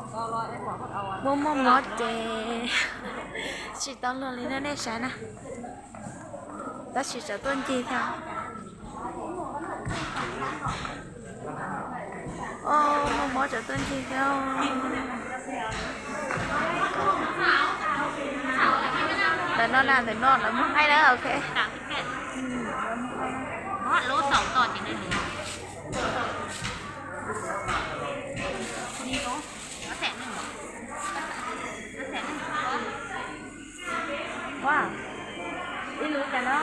Muaj muaj mob ces tsis tau luag li na nej saib na. Tab sis tseem tuaj ncig thiab. Muaj mob tseem tuaj ncig thiab. Ntawm no na, ntawm no lawv muag haib na, ok. Ua, ib lub cas no.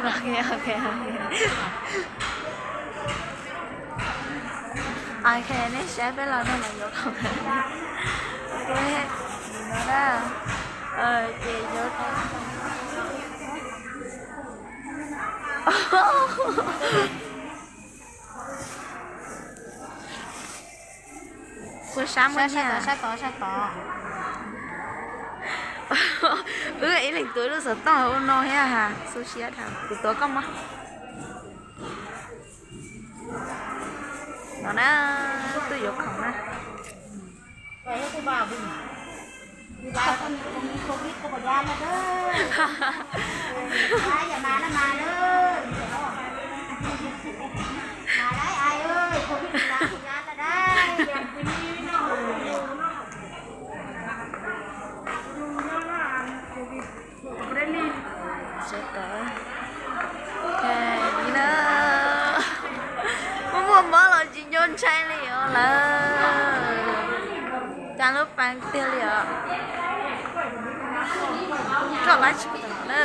Ok, ok. Ok, nej saib peb los no mas yuav khoom. Ok, no na. Ces yuav Puas sab muaj nyiaj? Wb ib leeg tuav lub xov tooj ua no thiab ha, xu siab dhau. Kuv tuav koj mog. No na, tuaj yuav khoom na. Muaj muaj mob los tsis nco ntshai li os lawm. Cas lub pas tiag li os. Koj lab tsis tau na.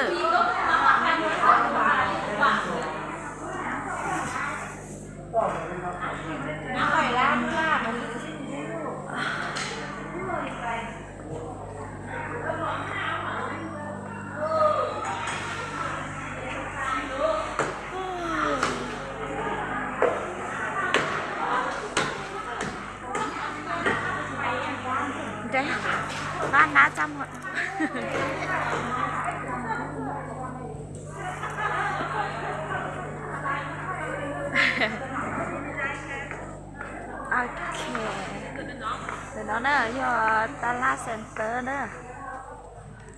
Nab nab txaj muag. Ok, ntawm no na yog Tala Center na.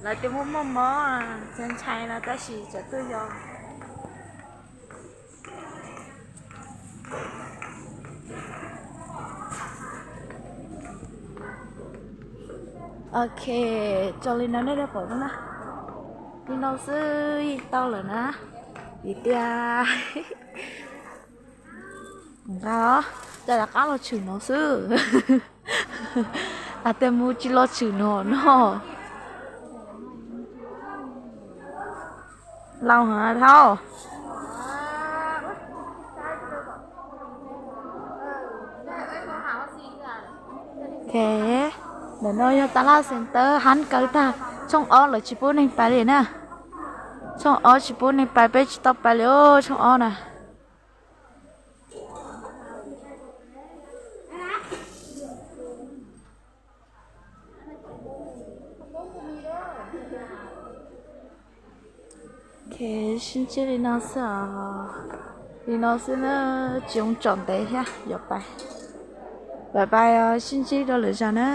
Lawv tias muaj muaj mob ntshai ntshai no tab sis tseem tuaj yog. Ok, tso li no nej thiaj pom na. Li no xwb yeej tau lawm na. Vim tias nqa, cas rov qab los tshwm no xwb. Hais tias mus tsis los tshwm no no. Laus heev dhau. Ok, ntawm no yog Tala Center hab kawg tag. Tshooj ob lawv tsis pub neeg pais li na. Tshooj ob tsis pub neeg pais, peb tsis tau pais li os tshooj ob na. Ok, sib ntsib li no xwb os. Li no xwb na, tsis zoo tsom ntev thiab yuav pais. Bye bye os, sib ntsib rau lwm zaus na.